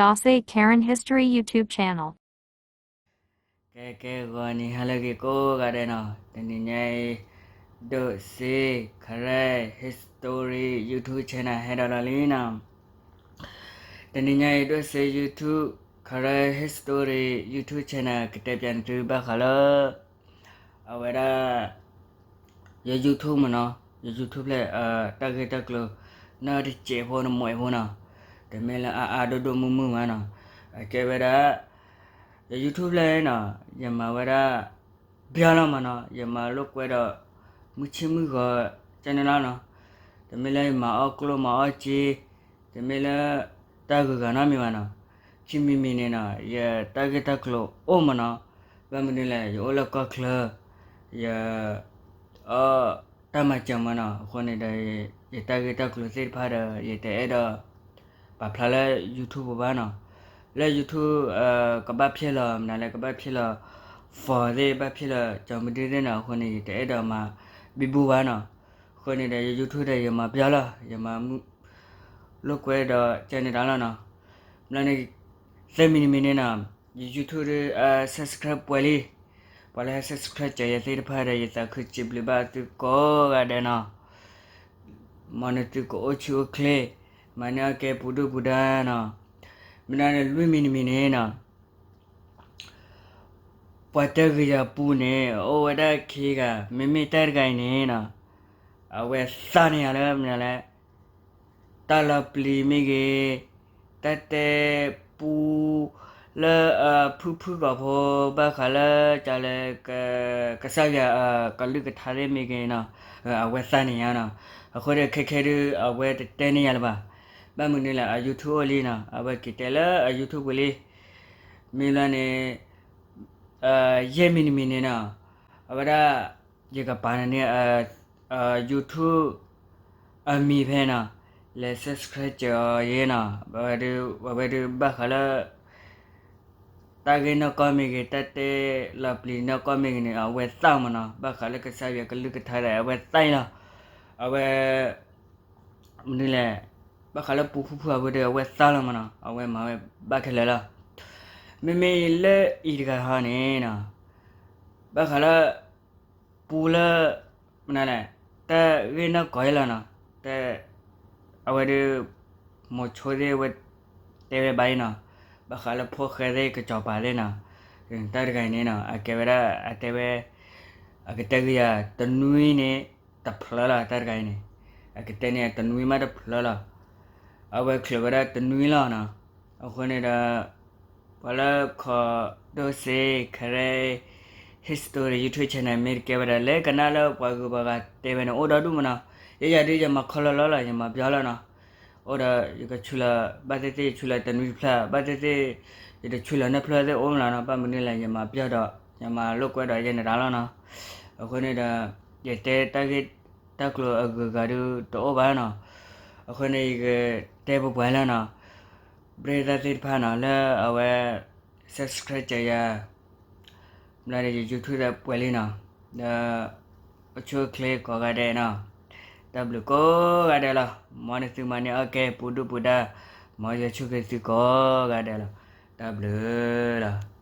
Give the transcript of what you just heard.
Dose Karen History YouTube Channel. ကဲ ကဲ ဂီၤနံၤဟါလၢအဂ့ၤကိးဂၤဒဲးနီၤ, တနံၤညါအံၤ Dose Karen History YouTube Channel ဟဲဒီးလီၤလံနီၤ. တနံၤညါအံၤ Dose YouTube Karen History YouTube Channel ကတဲပၠးန့ၢ်သုဘၣ်ဃးလၢ အဝဲဒၣ် ယ YouTube မ့ၢ်နီၤ, ယ YouTube ဖျဲၣ် တၢ်ဂ့ၢ်တၢ်ကျိၤ နီတစဲးဖိ နမိးဖိနီၤ, တမ့ၢ်လၢအါအါဒိၣ်ဒိၣ်မုၢ်မုၢ်ဘၣ်နီၤ. အကဲဝဲဒၣ် ယ YouTube ဖျဲၣ်နီၤ, ယမၤဝဲဒၣ် ဘၣ်လီၤမ့ၢ်နီၤ, ယမၤလိာ်ကွဲဒီး မုၢ်ဆ့ၣ်မုၢ်ဂီၤ ကဲန့ၣ်လီၤနီၤ. တမ့ၢ်လၢယမၤအီၣ်ကျိၣ်မၤအီၣ်စ့, တမ့ၢ်လၢ တၢ်ဂုၤဂၤနီတမံၤဘၣ်နီၤ. ခံမံၤမံၤန့ၣ်နီၤ ယတၢ်ဂ့ၢ်တၢ်ကျိၤအိၣ်မ့ၢ်နီၤ. ဘၣ်မနုၤလဲၣ် ယအိၣ်လၢကီၢ်ချၢ, ယ အီၣ်တၢ်မၤစၢၤမ့ၢ်နီၤ, အဃိန့ၣ်ဒီး ယတၢ်ဂ့ၢ်တၢ်ကျိၤသ့ၣ်တဖၣ်ဒီး ယတအဲၣ်ဒိး ပာ်ဖျါလၢ YouTube ပူၤဘၣ်နီၤ. လၢ YouTube ကဘၣ်ဖျဲၣ်လီၤ မနုၤလဲၣ် ကဘၣ်ဖျဲၣ်လီၤ follower သ့ၣ် ဘၣ်ဖျဲၣ်လီၤ ကၠီၤမုၢ်ဒုသ့ၣ်နီၤ, အဃိန့ၣ် ယတအဲၣ်ဒိးမၤဘံဘူဘၣ်နီၤ. အဃိန့ၣ်ဒီး ယ YouTube ဒီး ယမၤဘၣ်လီၤ, ယမၤ လိာ်ကွဲဒီးကဲန့ၣ်တၢ်လီၤနီၤ. ဘျီန့ၣ် သၢမံၤတမံၤန့ၣ်နီၤ ယ YouTube ဒီး subscribe ပှဲၤလံ. ပှၤလၢဟဲ subscribe ကဲယၤသ့ၣ်တဖၣ်ဒီး ယသးခုစံးဘျုးဘၣ်သုကိးဂၤဒဲးနီၤ. မ်နသုကအိၣ်ဆူၣ်အိၣ်ချ့, မၤန့ၢ်အီၣ်ကဲပူၤဒုၣ်ပူၤဒါနီၤ. မ့ၢ်ဒၣ်န့ၣ် လွံၢ်မံၤတမံၤန့ၣ်နီၤ ပှၤတဂ့ၤယၤပူၤန့ၣ် အိၣ်ဝဲဒၣ်ခံဂၤ, မ့မ့ၢ်တၢ်တဂၤအံၤန့ၣ်နီၤ အဝဲသးန့ၢ်ယၤလၢမနုၤလဲၣ် တၢ်လီၤပျံၤမ့ၢ်ဂ့ၤ, တၢ်တဲပူလၢအဖုၣ်ဖုၣ်ကိာ်ဖိ ဘၣ်ဃးလၢကလဲၤ ကစၢ်ယွၤအကလုၢ်ကထါသ့ၣ်မ့ၢ်ဂ့ၤနီၤ, အဝဲသးန့ၢ်ယၤနီၤ. အဃိဒီးခဲခဲဒုး အဝဲတတဲန့ၢ်ယၤလၢၤဘၣ်. ဘၣ်မနုၤလဲၣ် အ YouTube အိၣ်လံနီၤ, အဝဲက့ၤတဲလၢအ YouTube ပူၤလံ. မ့ၢ်လၢန့ၣ် ယဲၢ်မံၤတမံၤန့ၣ်နီၤ အဝဲဒၣ် ယကပာ်န့ၢ် YouTube အမံၤဖဲနီၤ, လဲၤ subscribe ကဲအီၤယဲနီၤ. အဝဲဒုးဘၣ်ဃးလၢ တၢ်ဂ့ၢ်နီၢ်ကီၢ်မ့ၢ်ဂ့ၤ, တၢ်တဲလီၤပျံၤနီၢ်ကီၢ်မ့ၢ်ဂ့ၤန့ၣ် အဝဲသးမ့ၢ်နီၤ. ဘၣ်ဃးလၢကစၢ်ယွၤကလုၢ်ကထါဒီး အဝဲသးလီၤ. အဝဲ မနုၤလဲၣ်, ဘၣ်ဃးလၢပူဖုၣ်ဖုၣ်အဝဲဒီး အဝဲသးလီၤမ့ၢ်နီၤ, အဝဲမၤဝဲဘၣ်ခဲလၢာ်လီၤ. မ့မ့ၢ်လၢအံၤတဂၤဟီန့ၣ်နီၤ, ဘၣ်ဃးလၢ ပူလၢ မနုၤလဲၣ်, တၢ်ဂ့ၢ်နီၢ်ကီၢ်အံၤလီၤနီၤ, တၢ် အဝဲဒီး မိၤဆိသ့ၣ်ဝဲ တဲဝဲဘၣ်အံၤနီၤ, ဘၣ်ဃးလၢဖိၣ်ဃဲသ့ၣ်ကစီၤပၤသ့ၣ်နီၤ, တၢ်တဂၤအံၤန့ၣ်နီၤ အကဲဝဲဒၣ် အတဲဝဲ အကတဲက့ၤယၤ တနွံန့ၣ် တဖျၢၣ်လီၤ တၢ်တဂၤအံၤန့ၣ်, အကတဲန့ၣ် တနွံမးတဖျၢၣ်လီၤ, အဝဲချုးဝဲဒၣ်တနွံလီၤနီၤ, အဃိန့ၣ်ဒီး ပှၤလၢ Dose Karen History YouTube channel မ့ၢ်တကဲဝဲဒၣ် လဲၤကနၣ်လၢပှၤဂုၤပှၤဂၤတဲဝဲန့ၣ် အိၣ်ဒီဒူၣ်မ့ၢ်နီၤ, ယဲယၤဒုး ယမၤခီလီၤလီၤလီၤ ယမၤပျီလီၤနီၤ, အိၣ်ဒီးယကဆူလီၤ ဘၣ်သ့ၣ်သ့ၣ်ယဆူလီၤတနွံတဖျၢၣ် ဘၣ်သ့ၣ်သ့ၣ် ယတဆူလီၤနီတဖျၢၣ်သ့ၣ်အိၣ်မ့ၢ်လီၤနီၤ, ဘၣ်မနုၤလဲၣ် ယမၤပျီဒီး ယမၤလိာ်ကွဲဒီးယဲန့ၣ်တၢ်လီၤနီၤ, အဃိန့ၣ်ဒီး ယတဲတၢ်ဂ့ၢ်တၢ်ကျိၤအဂုၤအဂၤဒုးတအိၣ်ဘၣ်နီၤ, အဃိန့ၣ် ယကတဲပှဲၤပှဲၤလီၤနီၤ, ပရ့သၣ်သ့ၣ်တဖၣ်နီၤ လၢအဝဲ subscribe ကဲယၤ ဘျီဒီးယ YouTube ဒီးပှဲၤလံနီၤ, ဒီး အိၣ်ဆူၣ်အိၣ်ချ့ကိးဂၤဒဲးနီၤ, တၢ်ဘျုးကိးဂၤဒဲးလီၤ, မ်နသုမၤန့ၢ်အီၣ်ကဲပူၤဒုၣ်ပူၤဒါ, မ်ယွၤဆိၣ်ဂ့ၤသုကိးဂၤဒဲးလီၤ, တၢ်ဘျုးလီၤ.